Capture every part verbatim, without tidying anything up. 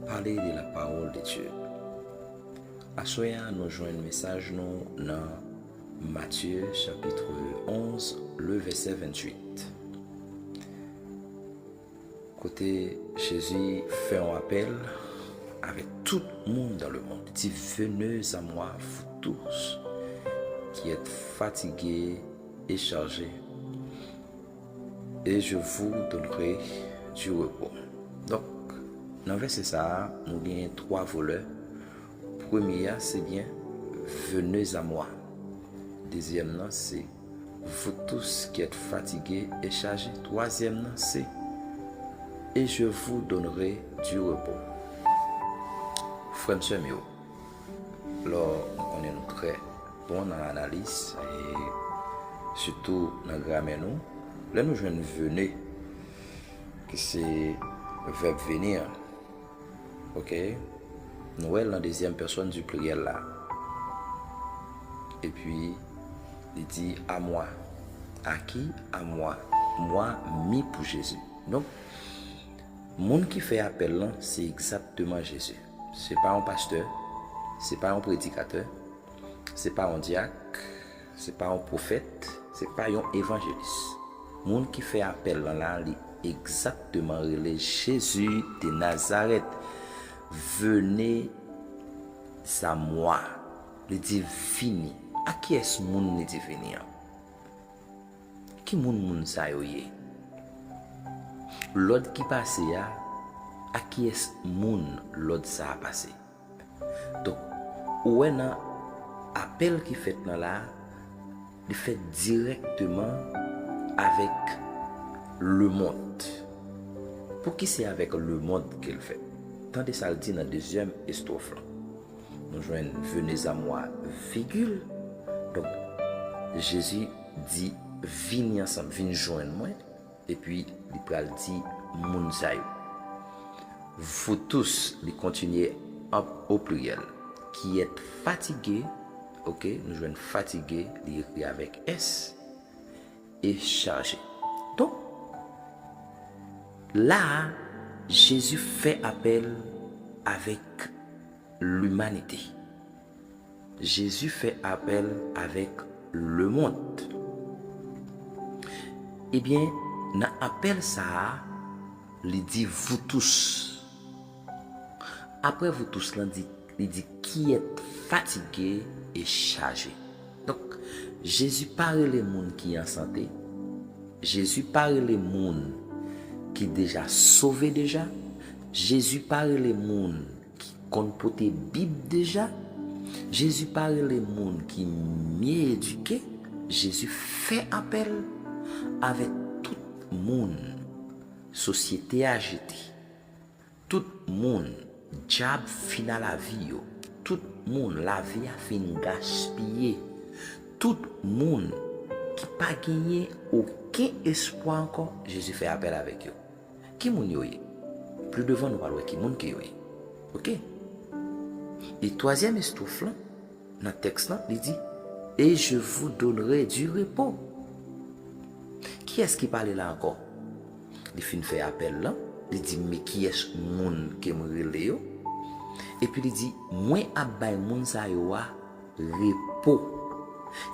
Parler de la parole de Dieu. Aswè a, nou jwenn mesaj nou nan Matye, chapitre onze, le verset vingt-huit. Kote Jezi fè yon apèl avèk tout moun dans le monde. Li di, venez à moi, vous tous qui êtes fatigués et chargés, et je vous donnerai du repos. Donk, nan vèsè sa a, nou genyen twa volè. Premye a, se byen, venez à moi. Dezyèm nan, se vous tous qui êtes fatigués et chargés. Twazyèm nan, se et je vous donnerai du repos. Frè m, sè m yo, lò nou konnen nou trè bon nan analiz, e sitou nan gramè nou, lè nou jwenn venez, ki se vèb venir, oke, nou wè l nan dezyèm pèsòn di pliryèl la. Epi, li di, à moi. À qui? À moi. Moi, mi pou Jezi. Donk, moun ki fè apèl lan, se egzakteman Jezi. Se pa yon pastè, se pa yon predikatè, se pa yon dyak, se pa yon pwofèt, se pa yon evanjelis. Moun ki fè apèl lan la, li egzakteman rele Jezi de Nazarèt. Venez à moi. Li di vini. A kiyès moun li di vini an? Ki moun moun sa yo ye? Lòd ki pase a, a kiyès moun lòd sa a pase? Donk, ou wè nan apèl ki fèt nan la a, li fèt dirèkteman avèk lemonn. Pouki se avèk lemonn ke l fèt? Tande sa l di nan dezyèm estwòf lan. Nou jwenn venez à moi, vigil. Donk, Jezi di, vini ansanm, vin jwenn mwen. Epi, li pral di moun sa yo. Vous tous, li kontinye an, o pliryèl, qui êtes fatigués, oke, nou jwenn fatigués, li ekri avèk S, e chargés. Donk, la a, Jezi fè apèl avèk limanite. Jezi fè apèl avèk lemonn. Ebyen, nan apèl sa a, li di vous tous. Apre vous tous lan, di, li di qui êtes fatigués et chargés. Donk, Jezi pa rele moun ki an sante. Jezi pa rele moun ki deja sove deja. Jezi pa rele moun ki konn pote Bib deja. Jezi pa rele moun ki mye edike. Jezi fè apèl avèk tout moun sosyete a jete. Tout moun dyab fin a lavi yo. Tout moun lavi a fin gaspiye. Tout moun ki pa genyen okenn espwa ankò, Jezi fè apèl avèk yo. Ki moun yo ye? Pli devan, nou pral wè ki moun ke yo ye. Oke? E twazyèm estwòf lan, nan tèks lan, li di, et je vous donnerai du repos. Kiyès ki pale la ankò? Li fin fè apèl lan, li di, men kiyès moun ke m rele yo? Epi li di, mwen ap bay moun sa yo a repo.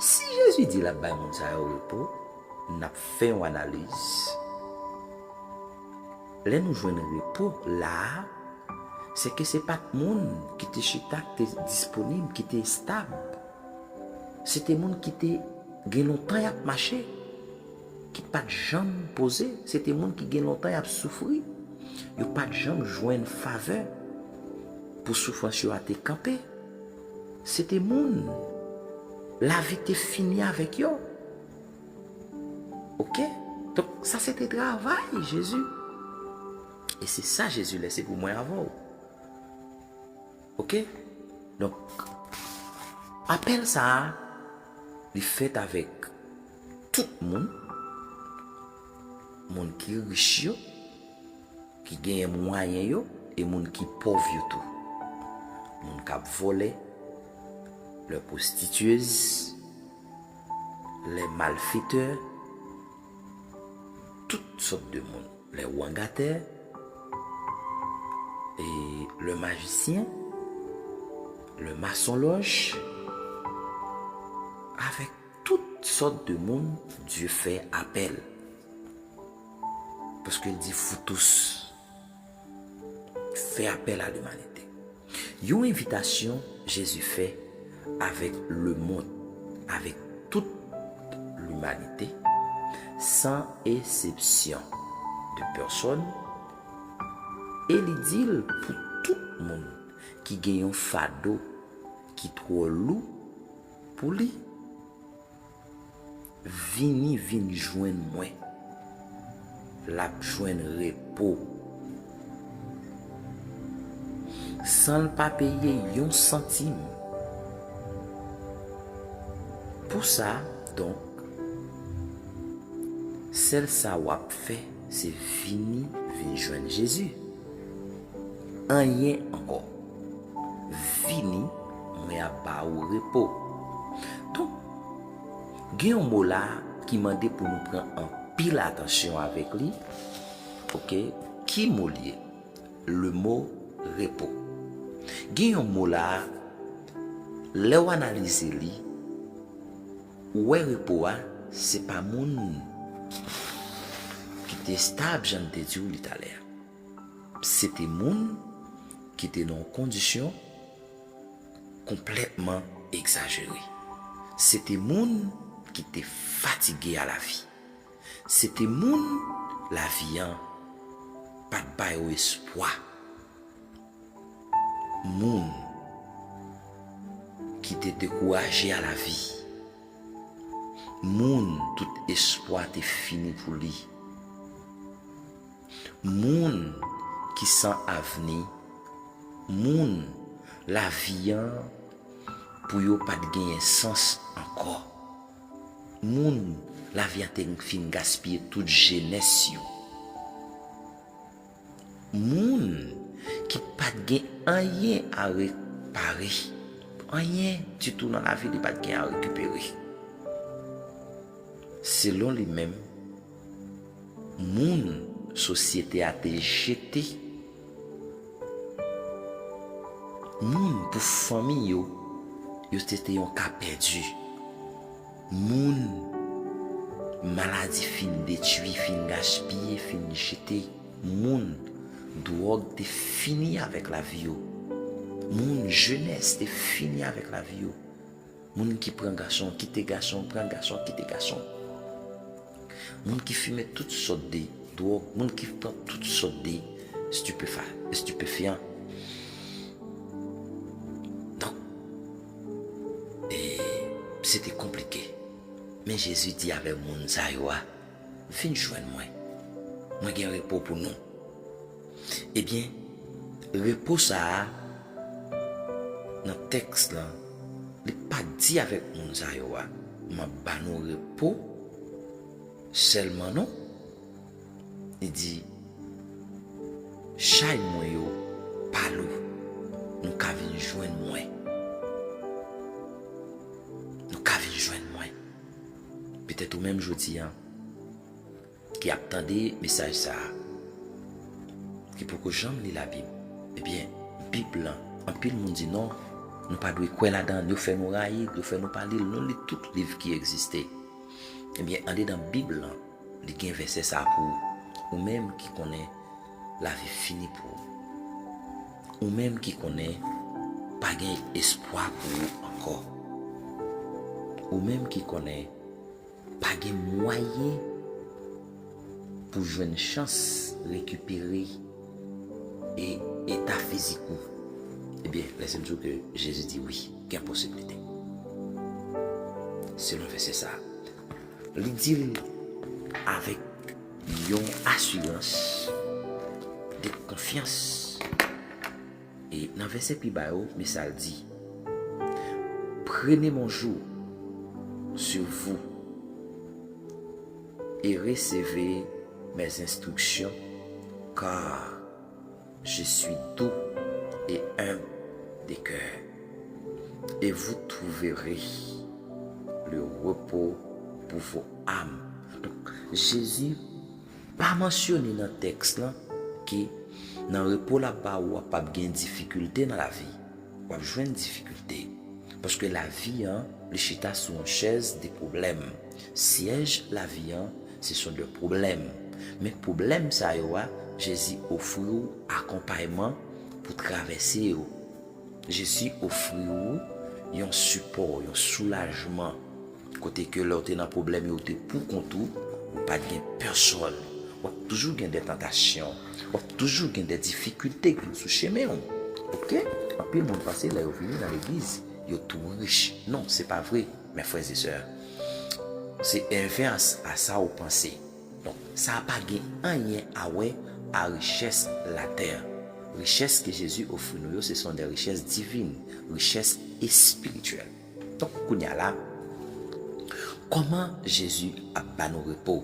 Si Jezi di l ap bay moun sa yo repo, n ap fè yon analiz. Lè nou jwenn repo la a, se ke se pa t moun ki te chita, ki te disponib, ki te estab. Se te moun ki te gen lontan y ap mache, ki pa t janm poze. Se te moun ki gen lontan y ap soufri. Yo pa t janm jwenn favè pou soufrans yo a te kanpe. Se te moun lavi te fini avèk yo. Oke? Donk, sa se te travay Jezi. E se sa Jezi lèse pou mwen avè w. Oke? Donk, apèl sa a, li fèt avèk tout moun, moun ki rich yo, ki genyen mwayen yo, e moun ki pòv yo tou. Moun k ap vòlè, les prostituées, les malfaiteurs, tout sòt de moun, les wangatè, e le majisyen, le masonlòj, avèk tout sòt de moun, Dye fè apèl. Paske l di, vous tous, fè apèl a limanite. Yon envitasyon Jezi fè avèk lemonn, avèk tout limanite, san eksepsyon de pèsòn, e li di l pou tout moun ki gen yon fado ki twò lou pou li. Vini, vin jwenn mwen. L ap jwenn repo. San l pa peye yon santim. Pou sa, donk, sèl sa w ap fè, se vini, vin jwenn Jezi. Anyen ankò. Vini, mwen ap ba ou repo. Donk, gen yon mo la ki mande pou nou pran anpil atansyon avèk li. Oke, ki mo l ye? Le mot repo. Gen yon mo la, lè w analize li, ou wè repo a, se pa moun ki te estab, jan m te di w li talè a. Se te moun ki te nan yon kondisyon konplètman egzajere. Se te moun ki te fatige a lavi. Se te moun lavi an pa t ba yo espwa. Moun ki te dekouraje a lavi. Moun tout espwa te fini pou li. Moun ki san avni, moun lavi an pou yo pa t genyen sans ankò. Moun lavi an te fin gaspiye tout jenès yo. Moun ki pa t gen anyen a repare, anyen ditou nan lavi li pa t gen a rekipere. Selon li menm, moun sosyete a te jete, moun pou fanmi yo, yo te te yon ka pèdi. Moun maladi fin detwi, fin gaspiye, fin jete. Moun dwòg te fini avèk lavi yo. Moun jenès te fini avèk lavi yo. Moun ki pran gason, kite gason, pran gason, kite gason. Moun ki fimen tout sòt de dwòg, moun ki pran tout sòt de stipefa-, estipefyan. Donk, e, se te konplike. Men Jezi di avè moun sa yo a, vin jwenn mwen. Mwen gen repo pou nou. Ebyen, repo sa a, nan tèks lan, li pa di avèk moun sa yo a, m ap ba nou repo sèlman non. Li di, chay mwen yo pa lou, nou ka vin jwenn mwen. Nou ka vin jwenn mwen. Petèt ou menm jodi a, ki ap tande mesaj sa a, ki poko janm li Labib, ebyen, Bib lan, anpil moun di non, nou pa dwe kwè ladan l, yo fè nou rayi l, yo fè nou pa li l, nou li tout liv ki egziste. Ebyen, andedan Bib lan, li gen vèsè sa a pou ou, ou menm ki konnen lavi fini pou ou. Ou menm ki konnen pa gen espwa pou ou ankò. Ou menm ki konnen pa gen mwayen pou jwenn chans rekipere e eta fizik ou. Ebyen, lèse m di w ke Jezi di wi, gen posiblite. Selon vèsè sa a, li di l avèk yon asirans de konfyans. E nan vèsè pi ba yo, men sa l di, prenez mon joug sur vous et recevez mes instructions, car je suis doux et humble de cœur, et vous trouverez le repos pour vos âmes. Donk, Jezi pa mansyone nan tèks lan ke Nan repo l ap ba ou a, p ap gen difikilte nan lavi. W ap jwenn difikilte. Paske lavi an, li chita sou yon chèz de pwoblèm. Syèj lavi an, se sont de pwoblèm. Men pwoblèm sa yo a, Jezi ofri w akonpayman pou travèse yo. Jezi ofri w yon sipò, yon soulajman. Kote ke lè w te nan pwoblèm yo, w te poukont ou, ou pa t gen pèsòn. W ap toujou gen de tantasyon. W ap toujou gen de difikilte k vin sou chemen w. Oke? Anpil moun panse lè yo vini nan legliz, yo tou rich. Non, se pa vre, mes frères et sœurs. Se envès a sa w panse. Donk, sa a pa gen anyen a wè a richès latè. Richès ke Jezi ofri nou yo, se sont des richesses divines, richès espirityèl. Donk, kounye a la, kòman Jezi ap ba nou repo?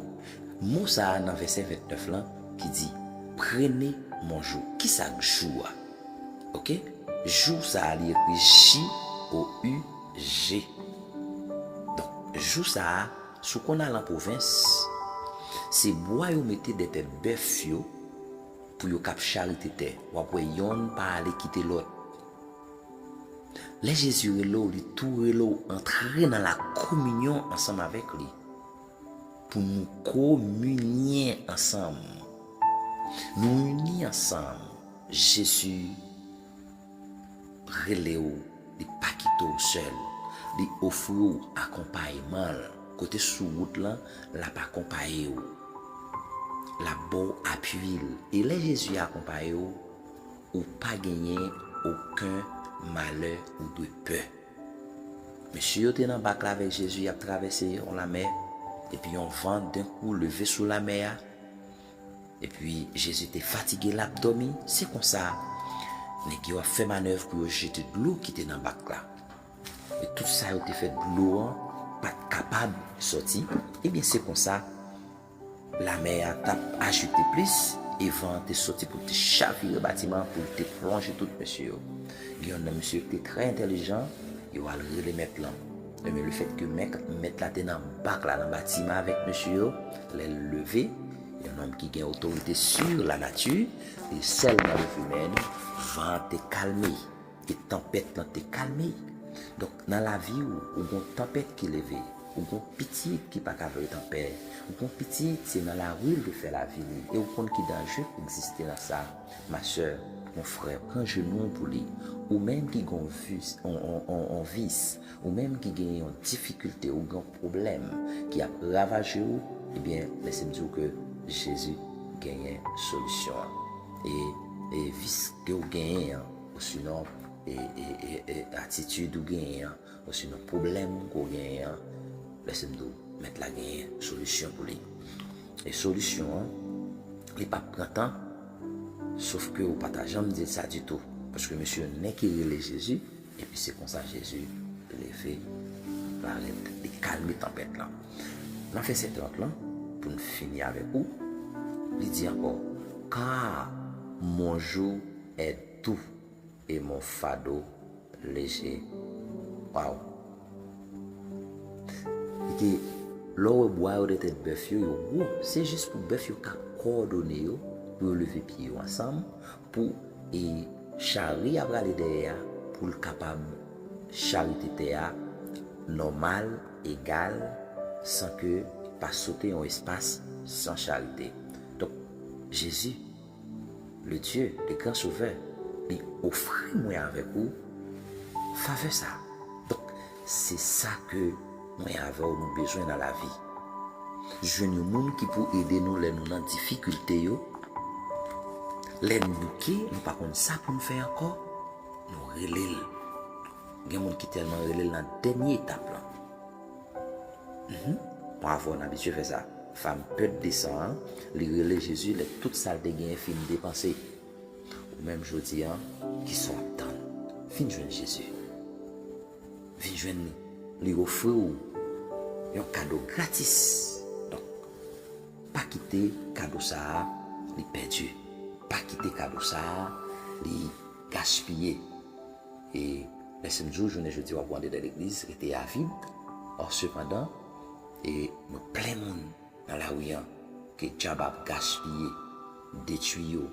Mo sa a nan vèsè vennèf lan ki di, Prenez mon joug. Kisa k jou a? Oke? Jou sa a, li ekri J O U G. Donk, jou sa a, si w konn al an pwovens, se bwa yo mete dèyè tèt bèf yo pou yo kab charite tè. W ap wè yonn pa ale kite lòt. Lè Jezi rele w, li tou rele w antre nan lakominyon ansanm avèk li. Pou nou kominyen ansanm. Nou ini ansanm. Jezi rele w, li pa kite w sèl. Li ofri w akonpayman l. Kote sou wout lan, l ap akonpaye w. L ap ba w apui l. E lè Jezi akonpaye w, ou pa genyen okenn malè ou dwe pè. Mesye yo te nan bak la avèk Jezi, y ap travèse yon lamè, epi yon van denkou leve sou lamè a. Epi Jezi te fatige, l ap dòmi. Se konsa, nèg yo ap fè manèv pou yo jete dlo ki te nan bak la. E tout sa yo te fè, dlo an pa t kapab sòti. Ebyen, se konsa, lamè a t ap ajite plis, e van an te sòti pou l te chavire batiman an, pou l te plonje tout mesye yo. Gen yonn nan mesye yo ki te trè entèlijan, yo al rele mèt lan. Ebyen, lefètke mèt, mèt la te nan bak la, nan batiman avèk mesye yo, lè l leve, yon nonm ki gen otorite sur la nature, e sèlman leve men, van an te kalme. E tanpèt lan te kalme. Donk, nan lavi w, ou gon tanpèt ki leve, ou gon pitit ki pa ka ret an pè, ou gon pitit se nan lari l te fè lavi li, e ou konn ki danje k egziste nan sa. Ma sè, mon frè, pran jenou w pou li. Ou menm ki gon vis, on, on, on, on vis, ou menm ki gen yon difikilte, ou gen yon pwoblèm ki ap ravaje w, ebyen, lèse m di w ke Jezi genyen solisyon an. E, e vis ke w genyen an, osinon, e, e, e, e atitid ou genyen an, osinon pwoblèm ke w genyen an, lèse m di w, Mèt la genyen solisyon pou li. E solisyon an, li p ap pran tan, sof ke ou pa ta janm di l sa ditou, paske mesye yo nèk ki rele Jezi, epi se konsa Jezi leve, parèt, li kalme tanpèt lan. Nan vèsè trant lan, pou n fini avèk ou, li di ankò, Car mon joug est doux et mon fardeau léger. Waw! Li te, lè w wè bwa yo de tèt bèf yo, yo wo. Se jis pou bèf yo ka kowòdone yo, pou yo leve pye yo ansanm, pou, e, chari a prale dèyè a, pou l kapab charite tè a nòmal, egal, san ke pa sote yon espas san charite. Donk, Jezi, le Dieu, le grand Sauveur, li ofri mwen avèk ou favè sa. Donk, se sa ke mwen avè w nou bezwen nan lavi. Jwenn yon moun ki pou ede nou lè nou nan difikilte yo. Lè n bouke, nou pa konn sa pou n fè ankò, nou rele l. Gen moun ki tèlman rele l nan dènye etap lan. Mhm. Mwen avè w n abitye fè sa. Fanm pèd de san an, li rele Jezi lè tout sa l te genyen fin depanse. Ou menm jodi a, kisa w ap tann? Vin jwenn Jezi. Vin jwenn li. Li ofri w yon kado gratis. Donk, pa kite kado sa a li pèdi. Pa kite kado sa a li gaspiye. E lèse m di w, jounen jodi a w ap wè anndan legliz rete avid. Or, sepandan, e nou plen moun nan lari a ke dyab ap gaspiye, detwi yo,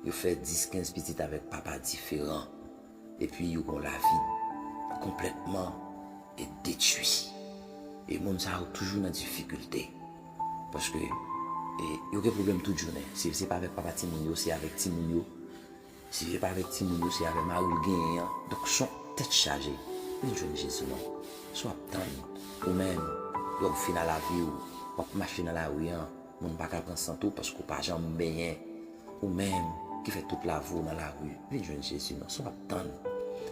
yo fè dis, kenz pitit avèk papa diferan. Epi yo gen yon lavi konplètman e detwi. E moun sa yo toujou nan difikilte. Paske e, yo gen pwoblèm tout jounen. Si se pa avèk papa timoun yo, se avèk timoun yo. Si se pa avèk timoun yo, se avèk mari l genyen an. Donk, se yon tèt chaje. Vin jwenn Jezi non. Si w ap tann, ou menm, lè w fin a lavi w, w ap mache nan lari an, moun pa ka pran sant ou paske w pa janm benyen. Ou menm ki fè tout lavi w nan lari, vin jwenn Jezi non. Si w ap tann,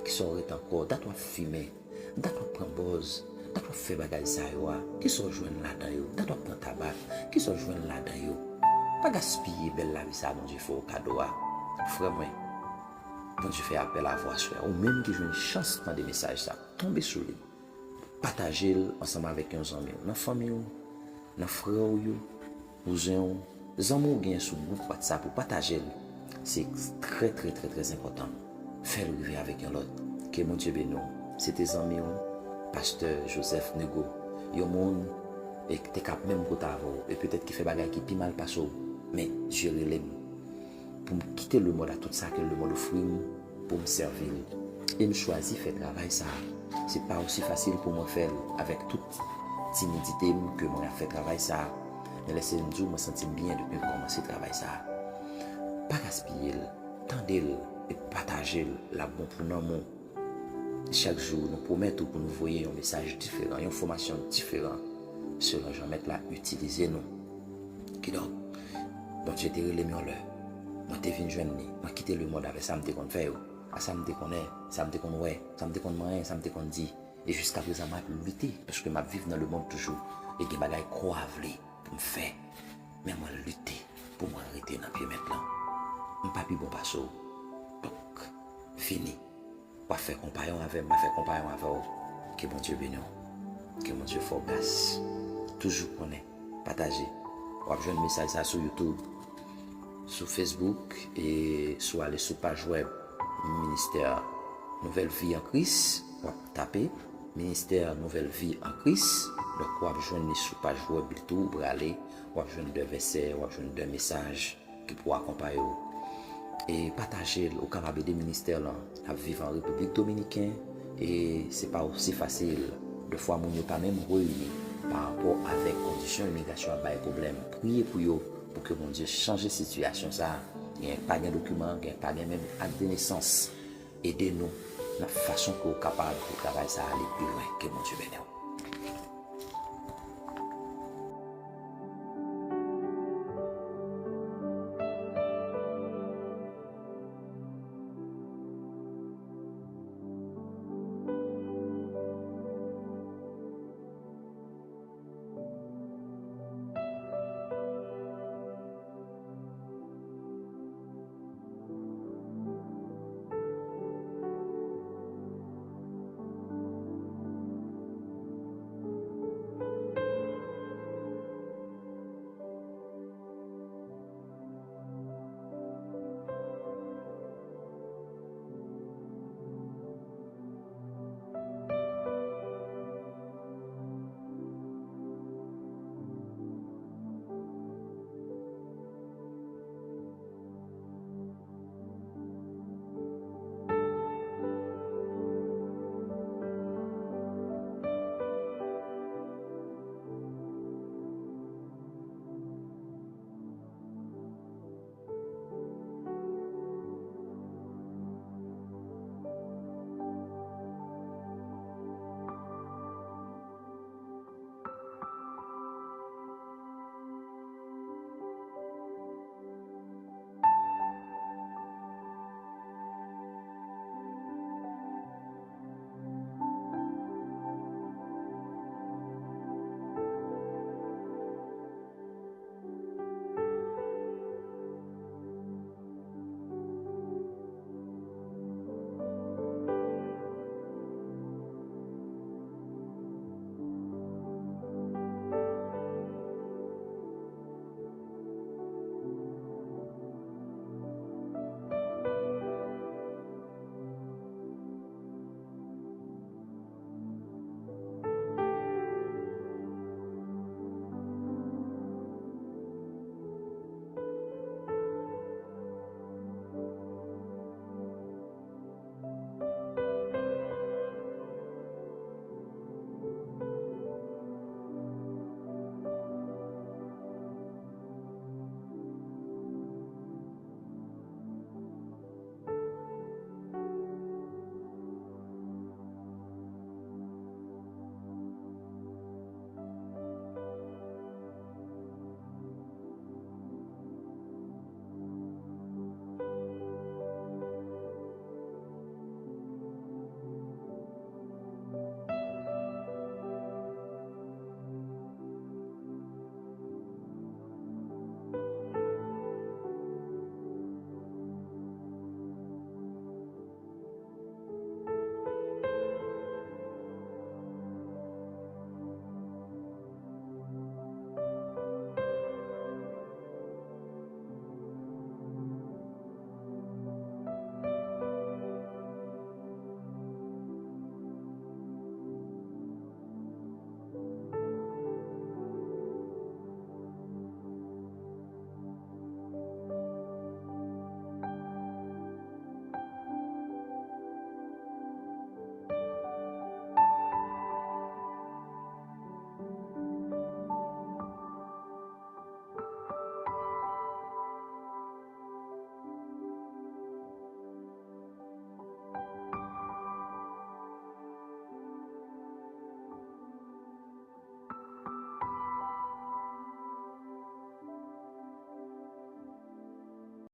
kisa w ret ankò? Dat w ap fimen, dat w ap pran bòz, dat w ap fè bagay sa yo a, kisa w jwenn ladan yo? Dat w ap pran tabak, kisa w jwenn ladan yo? Pa gaspiye bèl lavi sa a Bondye fè w kado a. Frè mwen, Bondye fè apèl avè w aswè a. Ou menm ki jwenn chans tande mesaj sa, tonbe sou li. Pataje l ansanm avèk yon zanmi w, nan fanmi w, nan frè w yo, kouzen w, zanmi w genyen sou gwoup WhatsApp ou, pataje l. Se trè, trè, trè, trè enpòtan. Fè l rive avèk yon lòt. Ke Bondye beni w. Se te zanmi w, pastè Joseph Nego. Yon moun e ki te ka menm kote avè w, e petèt ki fè bagay ki pi mal pase w. Men, Dye rele m pou m kite lemond a tout sa ke lemond ofri m, pou m sèvi l. E m chwazi fè travay sa a. Se pa osi fasil pou mwen fè l avèk tout timidite m ke mwen ap fè travay sa a. Men lèse m di w, mwen santi m byen depi m kòmanse travay sa a. Pa gaspiye l, tande l e pataje l, l ap bon pou nanm ou. Chak jou, nou pwomèt ou pou nou voye yon mesaj diferan, yon fòmasyon diferan, selon jan Mèt la itilize nou. Kidonk, Bondye te rele m yon lè. Mwen te vin jwenn li. Mwen kite lemond avè sa m te konn fè yo, a sa m te konnen, sa m te konn wè, sa m te konn manyen, sa m te konn di. E jiskaprezan, m ap lite, paske m ap viv nan lemond toujou. E gen bagay kò a vle pou m fè. Men mwen lite pou mwen rete nan pye Mèt lan. M pa pi bon pase w. Donk, vini. W ap fè konpayon avè m, m ap fè konpayon avè w. Ke Bondye beni w. Ke Bondye fè w gras. Toujou konnen, pataje. W ap jwenn mesaj sa sou YouTube, sou Facebook, e si w ale sou paj wèb Ministè Nouvèl Vi an Kris, w ap tape Ministè Nouvèl Vi an Kris. Donk, w ap jwenn li sou paj wèb li tou, ou prale, w ap jwenn de vèsè, w ap jwenn de mesaj ki pou akonpaye w. E pataje l, ou kapab ede ministè lan. N ap viv an Repiblik Dominiken, e se pa osi fasil. Defwa, moun yo pa menm reyini pa rapò avèk kondisyon imigrasyon ap bay pwoblèm. Priye pou yo, pou ke Bondye chanje sitiyasyon sa a. Gen pa gen dokiman, gen pa gen menm ak de nesans. Ede nou nan fason ke w kapab pou travay sa a ale pi lwen. Ke Bondye beni w.